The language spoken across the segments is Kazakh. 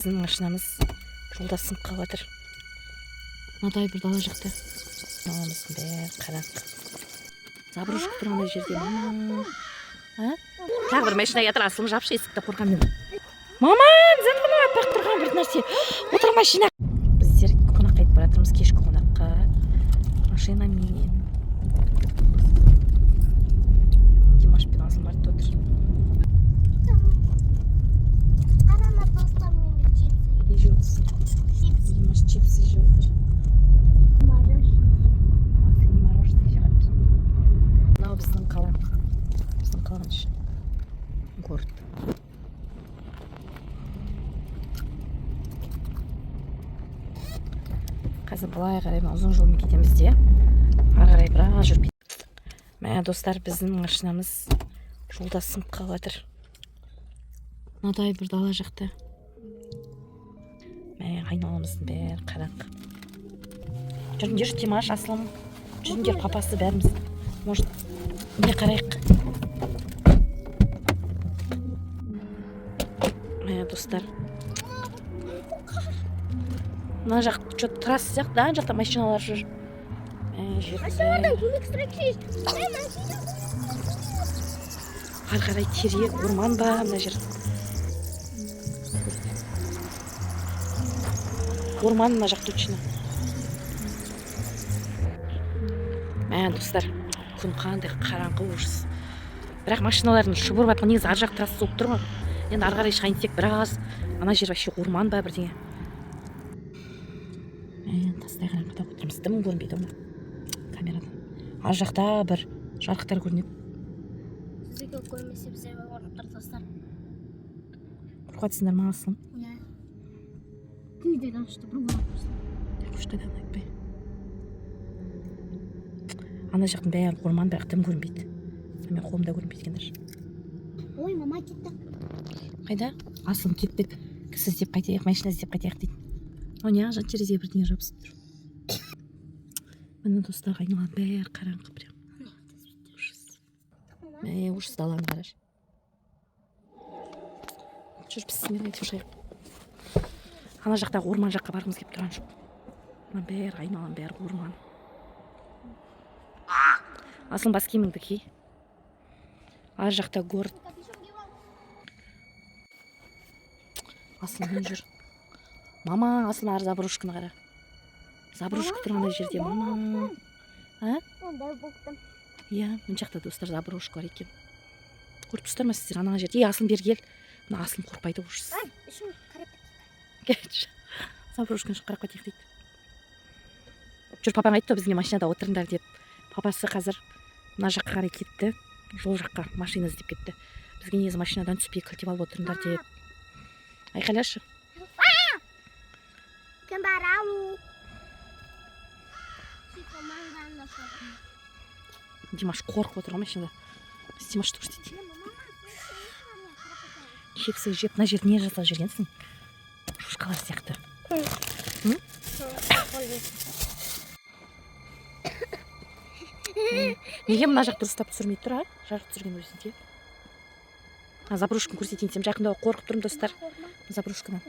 Біздің машинамыз жолда сынып қалып жатыр. Мынадай бір дала жақта. Мынауымыздың бәрі қараңғы. Заброшка тұр ана жерде. Мама. А? Тағы бір машина жатыр, асылым, жапшы есікті, қорқамын мен. Мама, зат мына аппақ тұрған бір нәрсе. Отыр машина. Біздер қонаққа кетіп бара жатырмыз, кешкі қонаққа. Машинамен. Димаш пен Асылым артта отыр. Arama dostlarımın çipsi. Не жеп отырсың? Çipsi. Димаш чипсы жеп отыр. Мороженое. Асылым мороженое жеп жатыр. Мынау біздің қала. Біздің қаланың іші. Город. Қазір былай қарай мына ұзын жолмен кетеміз де, ары қарай біраз жүріп. Мә, достар, біздің машинамыз жолда сынып қалып жатыр. Мынадай бір дала жақта. Мә, айналамыздың бәрі қараңғы. Жүріңдерші, Димаш, Асылым, жүріңдер, папасы, бәріміз. Может, не қарайық. Мә, достар, мына жақ че трасса сияқты, ана жақта машиналар жүр. Мә, жер. Aşağıdan көмек сұрап. Ары қарай терек, орман ба мына жер? Орман мына жақ точно. Мә, достар, күн қандай қараңғы, ужас. Бірақ машиналардың шұбырып жатқан, негізі ар жақ трасса болып тұр ғой. Енді ары қарай шығайын десек, біраз ана жер вообще орман ба, бірдеңе. Мә, тастай қараңғыда отырмыз, дым көрінбейді ғой мына камерадан. Ар жақта бір жарықтар көрінеді. Сізге көрмесе, біздер қорқып тұр, достар. Қорқып жатсыңдар ма, Асылым? Иә. Үйден ашты бір қорқып. Қош, қайдан айтпай. Ана жақтың бәрі орман, бірақ дым көрінбейді. Мен қолымда көрінбейді екен даже. Ой, мама кетті. Қайда, Асылым? Кеттік, кісі іздеп қайтайық, машина іздеп қайтайық дейді. О, не жақ терезеге бірдеңе жабысып тұр. Міне, достар, айналаның бәрі қараңғы прям. Ужас, мә, ужас. Даланы қарашы. Жүр, бісміллә деп шығайық. Ана жақтағы орман жаққа барғымыз келіп тұрған жоқ. Мына бәрі, айналаның бәрі орман. Асылым, бас киіміңді ки. Ар жақта город. Асылым, жүр. Мама, Асылым, ары заброшканы қара. Заброшка тұр ана жерде, мама. А? Мен дәу болыптым. Иә, мына жақта, достар, заброшка бар екен. Көріп тұрсыздар ма сіздер ана жерде? Ей, Асылым, бері кел. Мына Асылым қорықпайды, ужас. Ішін қарап. Кетші, заброшканы қарап кетейік дейді. Жүр, папаң айтты ғой бізге машинада отырыңдар деп. Папасы қазір мына жаққа қарай кетті, жол жаққа машина іздеп кетті. Бізге негізі машинадан түспей, кілтеп алып отырыңдар деп. Айқайлашы. Кім бар, алу? Димаш қорқып отыр ғой машинада. Біз Димашты көрсетейік. Чипсы жеп, мына жерде не жасап жүргенсің, шошқалар сияқты? М? Неге мына жақ дұрыстап түсірмей тұр, а? Жарық түсірген өзінде. А, заброшканы көрсетейін десем, жақындауға қорқып тұрмын, достар, заброшкадан.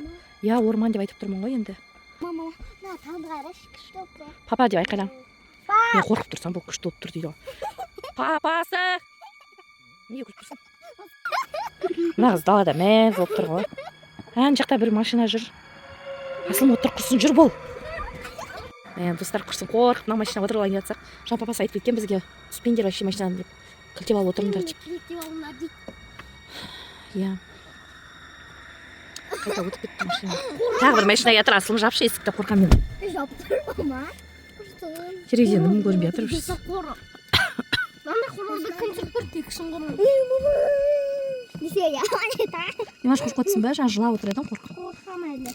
Иә, орман деп айтып тұрмын ғой енді. Мама, мына таңды қарашы, күшті болып тұр. Папа деп айқайла. Мен қорқып тұрсам, бұл күшті болып тұр дейді ғой. Папасы, неге күліп тұрсың? Мына қыз далада мәз болып тұр ғой. Ана жақта бір машина жүр. Асылым, отыр, құрсын, жүр, бол. Мә, достар, құрсын, қорқып мына машинаға отырып алайын деп жатсақ, жаңа папасы айтып кеткен бізге, түспеңдер вообще машинадан деп, кілтеп алып отырыңдар деп. Кілттеп алыңдар дейді. Иә, қайта өтіп кетті машина. Тағы бір машина жатыр. Асылым, жапшы есікті, қорқамын мен. Жауып тұр, мама. Терезеден дым көрінбей жатыр, ужас. Мынандай қорғанды кім түсіріп тұр? Тек шын қорған. Десе, я. Димаш, қорқып отырсың ба? Жаңа жылап отыр едің қорқып. Қорқамын әлі.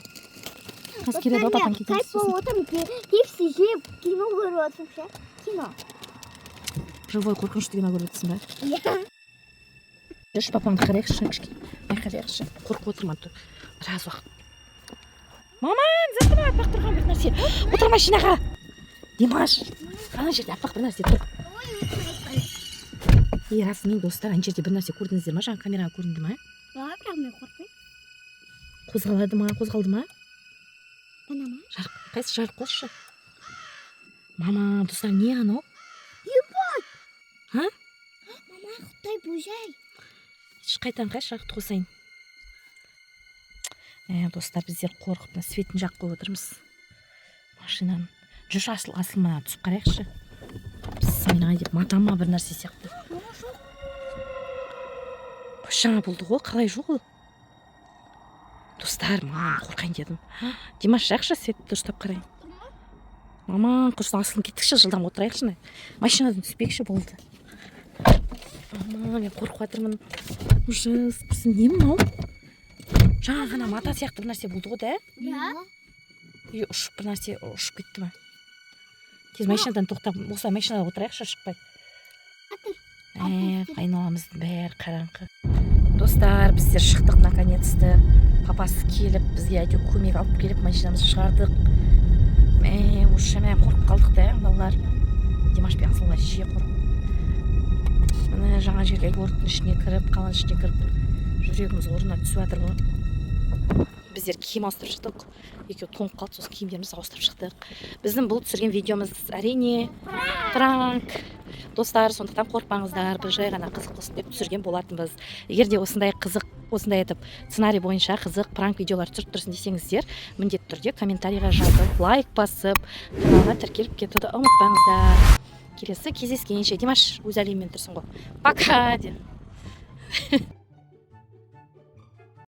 Қазір келеді ғой папаң, кетеміз Кайф сосын. болып отырмын. Чипсы жеп, кино көріп отырмын ше. Кино. Живой қорқынышты кино көріп отырсың ба? Иә. Жүрші, папаңды қарайықшы кішкене, айқайлайықшы. Қорқып отырмын а то біраз уақыт. Мама, зат мына аппақ тұрған бір нәрсе. Отыр машинаға, Димаш. Ана жерде аппақ бір нәрсе тұр. Ей, расымен, достар, ана жерде бір нәрсе көрдіңіздер ма? Жаңа камераға көрінді ма? Бірақ мен қорықпаймын. Қозғалады ма, қозғалды ма? Мына ма? Жарық, қайсы, жарық қосшы, мама. Достар, не анау? А? Мама, құттай бөжай. Қайтадан қайсы жарықты қосайын? Ә, достар, біздер қорқып, мына светін жағып қойып отырмыз машинаның. Жүрші, Асыл, Асыл, мына түсіп қарайықшы, бісміллә деп. Мата ма, бір нәрсе сияқты. Мама, жоқ. Қой, жаңа болды ғой, қалай жоқ ол? Достар, маған қорқайын дедім. Димаш, жақшы, светті дұрыстап қарайын. Мама, құрсын, Асылым, кеттікші, жылдам отырайықшы, мына машинадан түспекші болды. Мама, мен қорқып жатырмын, ужас. Құрсын, не мынау? Жаңа ғана мата сияқты бір нәрсе болды ғой да. Иә. И ұшып, бір нәрсе ұшып кетті ма? Тез машинадан тоқтап, осылай машинада отырайықшы, шықпай. Ә, айналамыздың бәрі қараңғы. Достар, біздер шықтық наконец то. Папасы келіп, бізге әйтеуір көмек алып келіп, машинамызды шығардық. Мә, уже, мә, қорқып қалдық та, балалар. Димаш пен Асыл вообще қорқып. Міне, жаңа жерге, городтың ішіне кіріп, қаланың ішіне кіріп, жүрегіміз орнына түсіп жатыр ғой. Біздер киім ауыстырып шықтық, екеуі тоңып қалды, сосын киімдерімізді ауыстырып шықтық. Біздің бұл түсірген видеомыз, әрине, пранк, достар, сондықтан қорықпаңыздар. Біз жай ғана қызық болсын деп түсірген болатынбыз. Егер де осындай қызық, осындай етіп сценарий бойынша қызық пранк видеолар түсіріп тұрсын десеңіздер, міндетті түрде комментарийға жазып, лайк басып, каналға тіркеліп кетуді ұмытпаңыздар. Келесі кездескенше! Димаш өз әлемімен тұрсың ғой, пока деп.